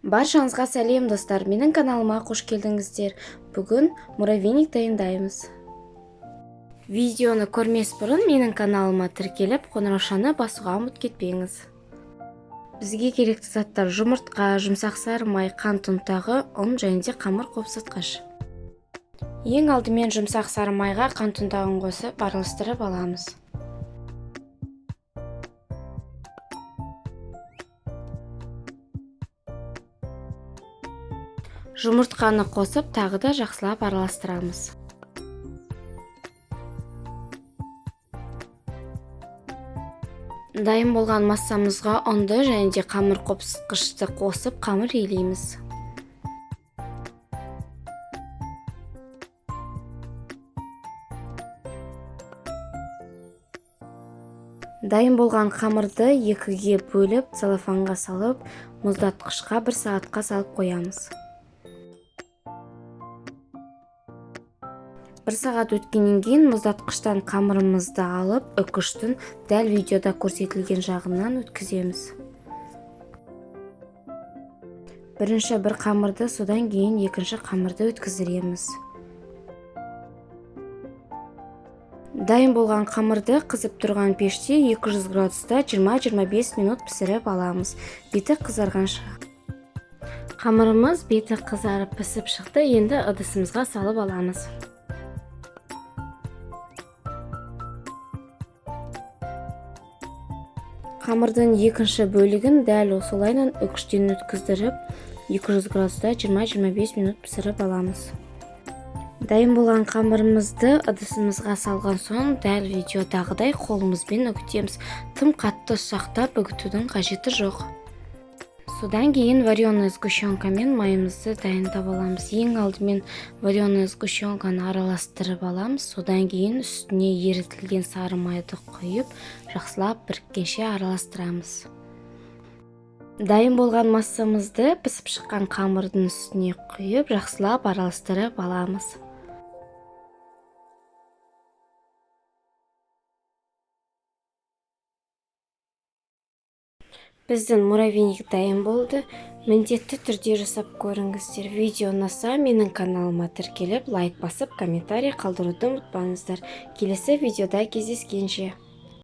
Баршаңызға сәлем, достар! Менің каналыма қош келдіңіздер. Бүгін муравейник дайындаймыз. Видеоны көрмес бұрын менің каналыма тіркеліп, қоңыраушаны басуға ұмыт кетпеңіз. Бізге керекті заттар: жұмыртқа, жұмсақ сары май, қант ұнтағы, ұн және де қамыр қопсытқыш. Ең алдымен жұмсақ сары майға қант ұнтағын қосып араластырып аламыз. Жұмыртқаны қосып, тағы да жақсылап араластырамыз. Дайын болған массамызға ұнды және де қамыр қопсытқышты қосып, қамыр илейміз. Дайын болған қамырды екіге бөліп, целлофанға салып, мұздатқышқа 1 сағатқа салып қоямыз. 1 сағат өткеннен кейін мұздатқыштан қамырымызды алып, үкіштің дәл видеода көрсетілген жағынан өткіземіз. Бірінші бір қамырды, содан кейін екінші қамырды өткіздіреміз. Дайын болған қамырды қызып тұрған пеште 200 градуста 20-25 минут пісіріп аламыз. Беті қызарғанша. Қамырымыз беті қызарып пісіп шықты, енді ыдысымызға салып аламыз. Қамырдың екінші бөлігін дәл осылайынан үкіштен өткіздіріп, 200 градуста 20-25 минут пісіріп аламыз. Дайын болған қамырымызды ыдысымызға салған соң дәл видеодағыдай қолымызбен үгітеміз. Тым қатты ұсақтап үгітудің қажеті жоқ. Содан кейін вареная сгущенкамен майымызды дайындап аламыз. Ең алдымен вареная сгущенканы араластырып аламыз. Содан кейін үстіне ерітілген сары майды құйып, жақсылап біріккенше араластырамыз. Дайын болған массамызды пісіп шыққан қамырдың үстіне құйып, жақсылап араластырып аламыз. Біздің муравейник дайын болды. Міндетті түрде жасап көріңіздер. Видео ұнаса, менің каналыма тіркеліп, лайк басып, комментарий қалдыруды ұмытпаңыздар. Келесі видеода кездескенше.